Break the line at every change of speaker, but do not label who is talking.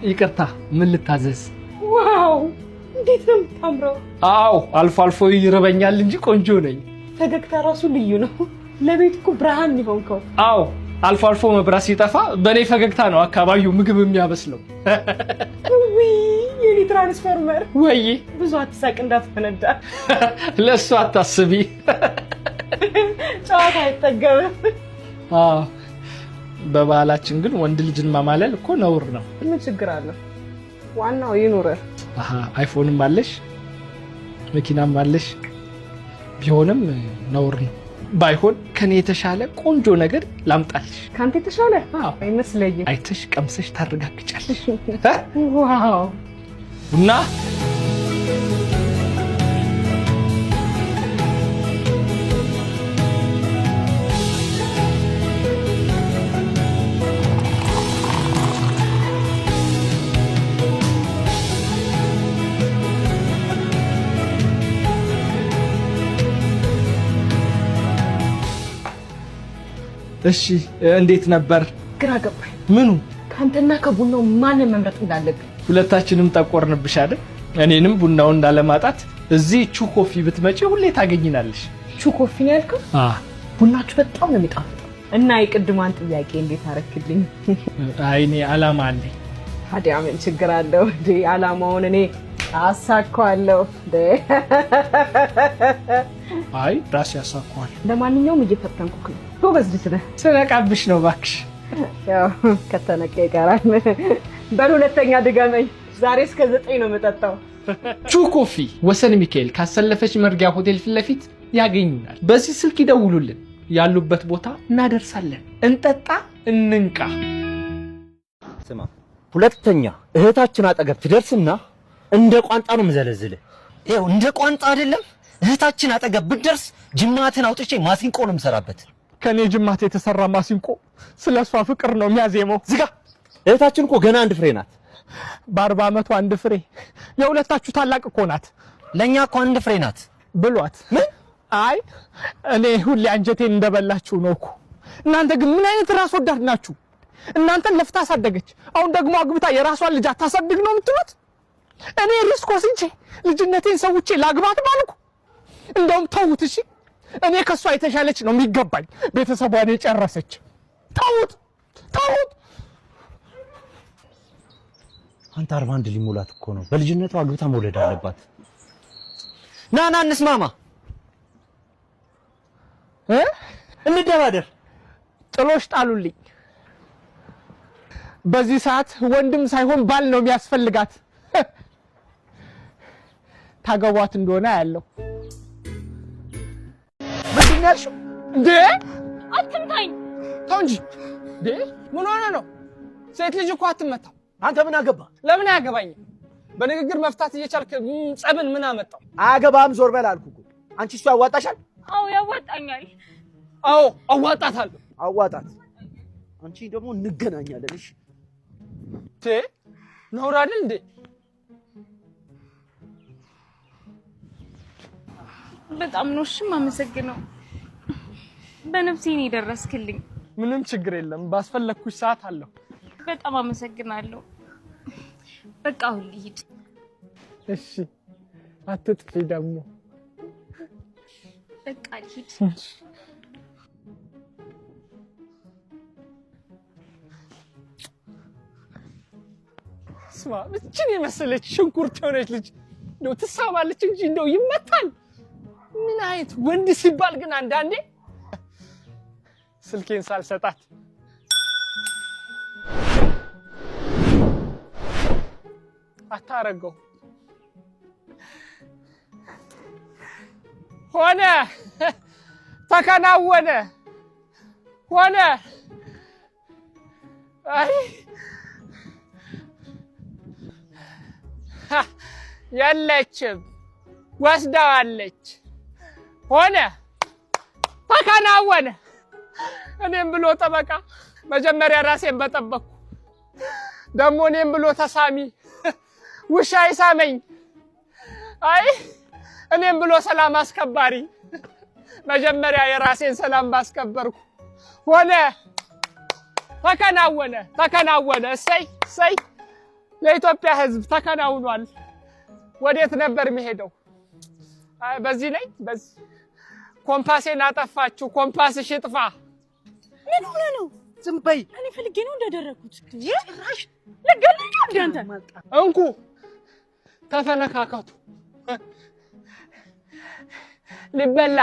ይቅርታ፣ ምን ልታዘዝ?
Wow፣ እንዴት ነው የምታምረው!
አዎ፣ አልፎ አልፎ ይርበኛል እንጂ ቆንጆ ነኝ።
ፈገግታ ራሱ ልዩ ነው። ለቤት እኮ ብርሃን የሆንከው።
አዎ፣ አልፎ አልፎ መብራት ሲጠፋ በእኔ ፈገግታ ነው አካባቢው ምግብ የሚያበስለው።
ውይ የኔ ትራንስፎርመር!
ወይ!
ብዙ አትሳቅ እንዳትፈነዳ።
ለእሱ አታስቢ።
ጨዋታ አይጠገብም።
አዎ፣ በባህላችን ግን ወንድ ልጅን ማማለል እኮ ነውር ነው።
ምን ችግር አለው? ዋናው ይኑርህ።
አሃ፣ አይፎንም አለሽ፣ መኪናም አለሽ፣ ቢሆንም ነውር ነው። ባይሆን ከኔ የተሻለ ቆንጆ ነገር ላምጣልሽ።
ከአንተ የተሻለ?
አዎ።
አይመስለኝም።
አይተሽ ቀምሰሽ ታረጋግጫለሽ።
Wow!
ቡና። እሺ፣ እንዴት ነበር?
ግራ ገባኝ።
ምኑ?
ከአንተና ከቡናው ማንን መምረጥ እንዳለብኝ።
ሁለታችንም ጠቆርንብሽ አይደል? እኔንም ቡናውን እንዳለማጣት እዚህ ቹ ኮፊ ብትመጪ ሁሌ ታገኝናለሽ።
ቹ ኮፊ ነው ያልከው? ቡናችሁ በጣም ነው የሚጣፍጠው። እና የቅድሟን ጥያቄ እንዴት አረክልኝ?
አይ፣ እኔ አላማ አለኝ።
ታዲያ ምን ችግር አለው እንዴ? አላማውን እኔ አሳካዋለሁ እንዴ።
አይ፣ ራሴ ያሳካዋል።
ለማንኛውም እየፈተንኩህ ነው። ጎበዝ ልጅ ነህ።
ስነቃብሽ ነው እባክሽ።
ያው ከተነቀ ይቀራል። በል ሁለተኛ ድገመኝ። ዛሬ እስከ 9 ነው የምጠጣው።
ቹ ኮፊ ወሰን ሚካኤል ካሰለፈች መርጊያ ሆቴል ፊት ለፊት ያገኙናል። በዚህ ስልክ ይደውሉልን፣ ያሉበት ቦታ እናደርሳለን። እንጠጣ፣ እንንቃ።
ስማ፣ ሁለተኛ እህታችን አጠገብ ትደርስና እንደ ቋንጣ ነው የምዘለዝልህ። ይኸው እንደ ቋንጣ አይደለም፣ እህታችን አጠገብ ብትደርስ ጅማትን አውጥቼ ማሲንቆ ነው የምሰራበት።
ከኔ ጅማት የተሰራ ማሲንቆ ስለ እሷ ፍቅር ነው የሚያዜመው።
ዝጋ። እህታችን እኮ ገና አንድ ፍሬ ናት።
በ40 ዓመቱ አንድ ፍሬ። የሁለታችሁ ታላቅ እኮ ናት።
ለእኛ እኮ አንድ ፍሬ ናት።
ብሏት።
ምን?
አይ፣ እኔ ሁሌ አንጀቴን እንደበላችሁ ነው እኮ። እናንተ ግን ምን አይነት ራስ ወዳድ ናችሁ? እናንተን ለፍታ አሳደገች፣ አሁን ደግሞ አግብታ የራሷን ልጅ አታሳድግ ነው የምትሉት? እኔ risk ወስጄ ልጅነቴን ሰውቼ ላግባት ባልኩ፣ እንደውም ተዉት። እሺ፣ እኔ ከሷ የተሻለች ነው የሚገባኝ፣ ቤተሰቧን የጨረሰች። ተዉት፣ ተዉት።
አንተ 41 ሊሞላት እኮ ነው። በልጅነቷ አግብታ መውለድ አለባት። ና ና እንስማማ።
እ
እንደራደር።
ጥሎሽ ጣሉልኝ። በዚህ ሰዓት ወንድም ሳይሆን ባል ነው የሚያስፈልጋት። ታገቧት እንደሆነ ያለው ምንድን ነው ያልሽው? እንዴ!
አትምታኝ!
ተው እንጂ እንዴ! ምን ሆነ ነው? ሴት ልጅ እኮ አትመታም።
አንተ ምን አገባ?
ለምን አያገባኝም? በንግግር መፍታት እየቻልክ ጸብን ምን አመጣው?
አያገባህም፣ ዞር በል አልኩህ እኮ። አንቺ እሱ ያዋጣሻል?
አዎ ያዋጣኛል።
አዎ አዋጣታለሁ።
አዋጣት። አንቺ ደግሞ እንገናኛለን። እሺ?
ቴ ነውር አይደል እንዴ?
በጣም ነው እሺ የማመሰግነው። በነፍሴ ነው የደረስክልኝ።
ምንም ችግር የለም። ባስፈለግኩሽ ሰዓት አለሁ።
በጣም አመሰግናለሁ። በቃ አሁን ልሂድ።
እሺ፣ አትጥፊ ደግሞ።
በቃ ልሂድ።
ስማ፣ እችን የመሰለች ሽንኩርት የሆነች ልጅ እንደው ትሳባለች እንጂ እንደው ይመታል። ምን አይነት ወንድ ሲባል ግን አንዳንዴ ስልኬን ሳልሰጣት አታረገው። ሆነ፣ ተከናወነ፣ ሆነ። አይ የለችም፣ ወስደዋለች። ሆነ፣ ተከናወነ። እኔም ብሎ ጠበቃ መጀመሪያ ራሴን በጠበቅኩ። ደግሞ እኔም ብሎ ተሳሚ ውሻ ይሳመኝ። አይ እኔም ብሎ ሰላም አስከባሪ መጀመሪያ የራሴን ሰላም ባስከበርኩ። ሆነ፣ ተከናወነ፣ ተከናወነ። እሰይ እሰይ! የኢትዮጵያ ሕዝብ ተከናውኗል። ወዴት ነበር የሚሄደው? አይ፣ በዚህ ላይ በዚህ ኮምፓሴን አጠፋችሁ። ኮምፓስሽ ይጥፋ።
ምን ሆነ ነው?
ዝም በይ።
እኔ ፈልጌ ነው እንዳደረግኩት። ጭራሽ ልገልኝ ነው እንደ አንተ።
እንኩ ተፈነካከቱ። ሊበላ